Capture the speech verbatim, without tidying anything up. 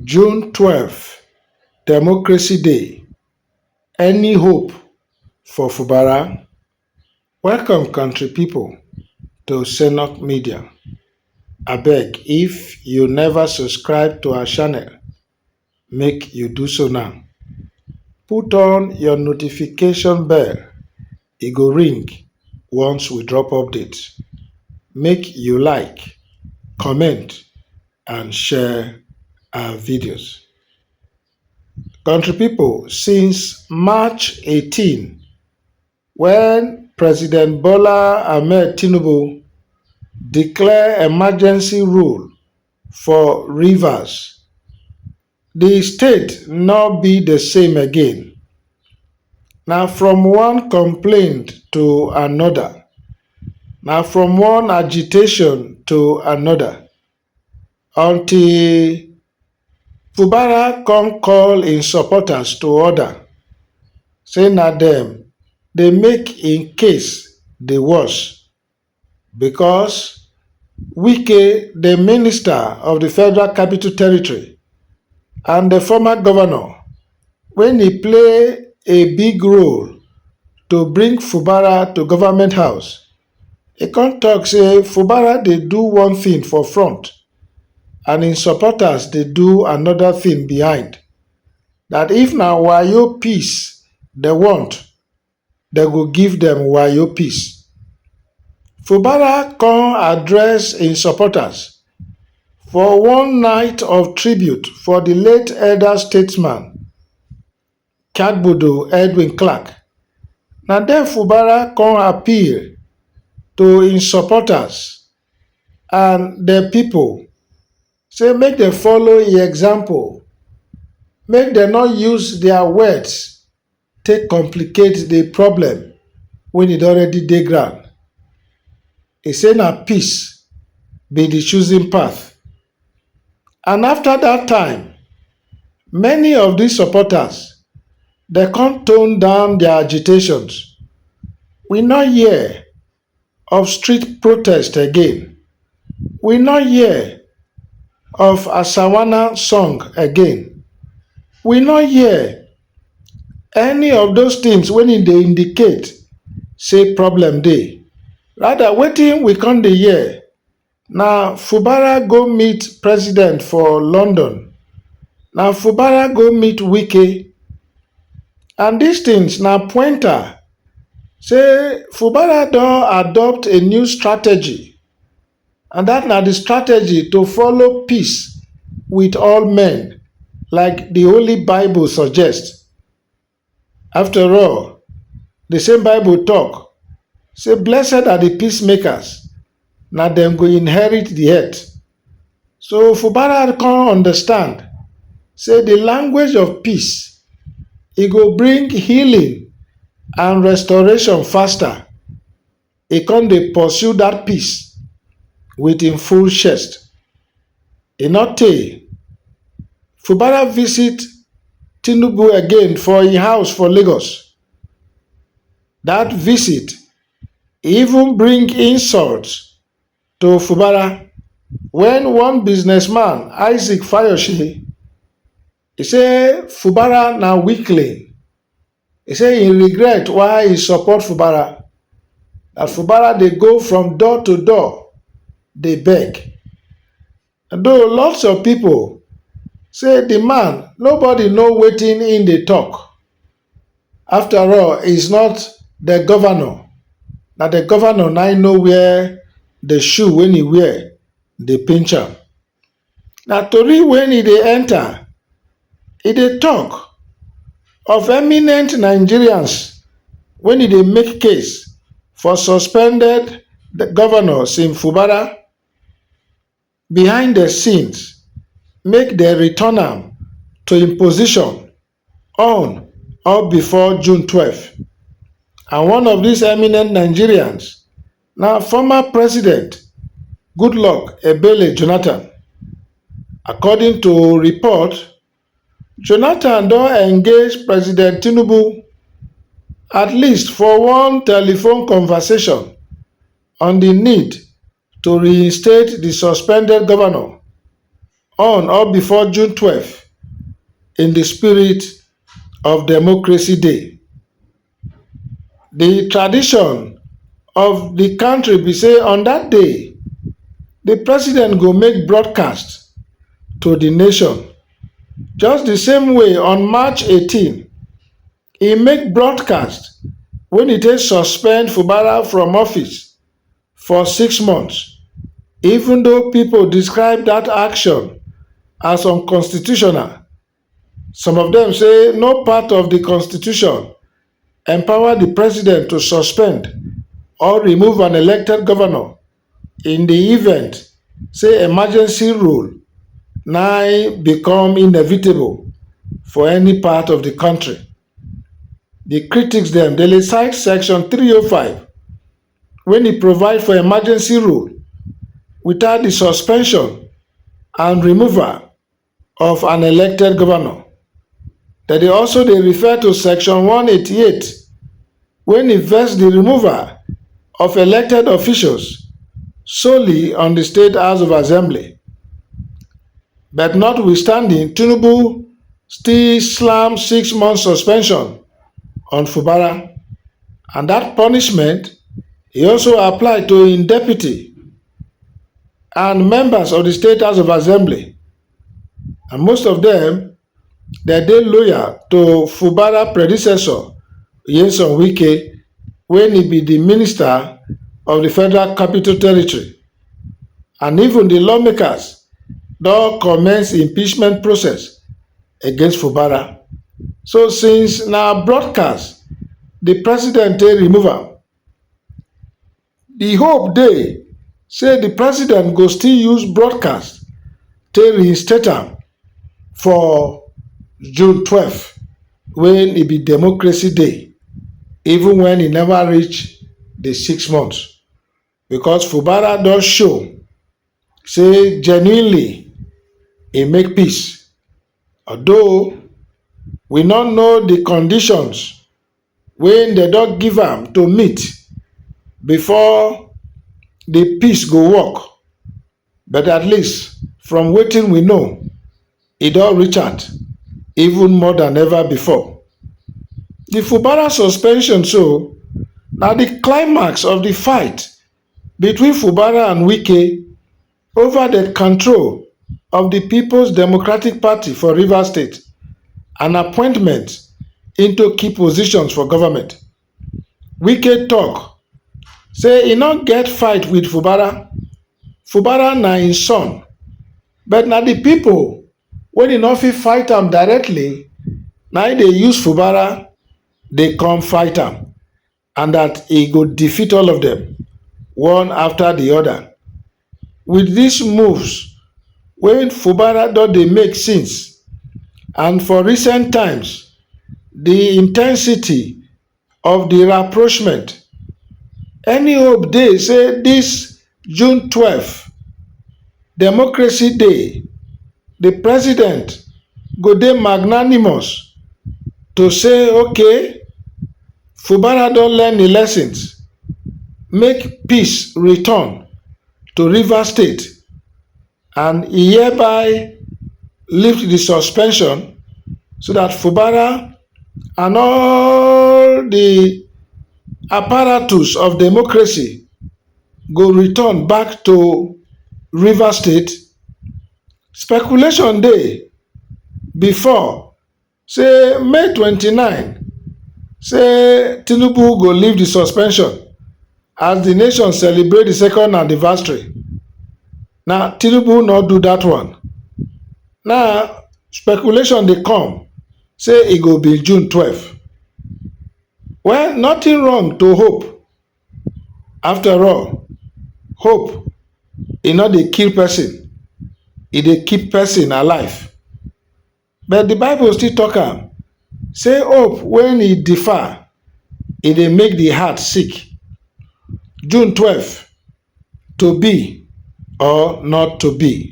June twelve, Democracy Day. Any hope for Fubara? Welcome, country people, to Senok Media. Abeg, if you never subscribe to our channel, make you do so now. Put on your notification bell, e go ring once we drop update. Make you like, comment, and share our videos. Country people, since March eighteen, when President Bola Ahmed Tinubu declare emergency rule for Rivers, the state no be the same again. Na from one complaint to another, na from one agitation to another, until Fubara come call im supporters to order, say na dem dey make im case dey worse, because Wike, the minister of the Federal Capital Territory and the former governor, when he play a big role to bring Fubara to government house, he come talk say Fubara dey do one thing for front and im supporters dey do another thing behind. That if na wayo peace dem want, dem go give dem wayo peace. Fubara come address im supporters for one night of tribute for the late elder statesman, Kagbodo Edwin Clark. Na dem Fubara come appeal to im supporters and the people, say make dem follow im example, make dem no use their words take complicate the problem when it already dey ground. He say na peace be the choosing path. And after that time, many of these supporters, they come tone down their agitations. We no hear of street protest again. We no hear of Asawana song again. We no hear any of those things when e dey indicate say problem dey. Rather, wetin we come dey hear na Fubara go meet president for London. Na Fubara go meet Wike. And these things na pointer say Fubara don adopt a new strategy, and that na the strategy to follow peace with all men, like the Holy Bible suggests. After all, the same Bible talk say, "Blessed are the peacemakers, na dem go inherit the earth." So Fubara come understand say the language of peace, e go bring healing and restoration faster. E come dey pursue that peace with im full chest. E no tey, Fubara visit Tinubu again for im house for Lagos. That visit even bring insult to Fubara when one businessman, Isaac Fayose, he say Fubara na weakling. He say he regret why he support Fubara, that Fubara dey go from door to door dey beg. Though lots of people say the man, nobody know wetin im dey talk. After all, he's not the governor. Na the governor na im know where the shoe wey he wear dey pinch am. Na tori wey e dey enter, e dey talk of eminent Nigerians wey e dey make case for suspended the governor Sim Fubara behind the scenes, make dem return am to im position on or before June twelve. And one of these eminent Nigerians na former President Goodluck Ebele Jonathan. According to report, Jonathan don engage President Tinubu at least for one telephone conversation on the need to reinstate the suspended governor on or before June twelve in the spirit of Democracy Day. The tradition of the country be say on that day, the president go make broadcast to the nation. Just the same way, on March eighteen, he make broadcast when he take suspend Fubara from office for six months, even though people describe that action as unconstitutional. Some of them say no part of the constitution empower the president to suspend or remove an elected governor in the event say emergency rule na become inevitable for any part of the country. The critics dem dey cite section three oh five, when e provide for emergency rule without the suspension and removal of an elected governor. Dem dey also dey refer to section one eighty-eight, when e vex the removal of elected officials solely on the State House of Assembly. But notwithstanding, Tinubu still slam six months suspension on Fubara, and that punishment e also apply to im deputy and members of the State House of Assembly, and most of them, dem dey loyal to Fubara predecessor, Nyesom Wike, when he be the minister of the Federal Capital Territory. And even the lawmakers don commence impeachment process against Fubara. So since na broadcast the president take remove am, the hope dey say the president go still use broadcast take reinstate am for June twelve, when e be Democracy Day, even when e never reach the six months, because Fubara don show say genuinely e make peace, although we no know the conditions wey dem don give am to meet before the peace go work. But at least from wetin we know, e don reach out even more than ever before. The Fubara suspension so na the climax of the fight between Fubara and Wike over the control of the People's Democratic Party for Rivers State and appointment into key positions for government. Wike talk say e no get fight with Fubara. Fubara na im son, but na the people wey e no fit fight am directly, na im dey use Fubara dey come fight am, and that e go defeat all of them one after the other. With these moves wey Fubara don dey make since, and for recent times, the intensity of the rapprochement, any hope dey say this June twelve, Democracy Day, the president go dey magnanimous to say, okay, Fubara don learn the lessons, make peace return to Rivers State, and e hereby lift the suspension so that Fubara and all the apparatus of democracy go return back to Rivers State. Speculation dey before say May twenty-nine, say Tinubu go lift the suspension as the nation celebrate the second anniversary. Now Tinubu no do that one. Now speculation dey come say e go be June twelve. Well, nothing wrong to hope. After all, hope e no dey kill person, e dey keep person alive. But the Bible still talk am say hope when e defer, e dey make the heart sick. June twelve, to be or not to be.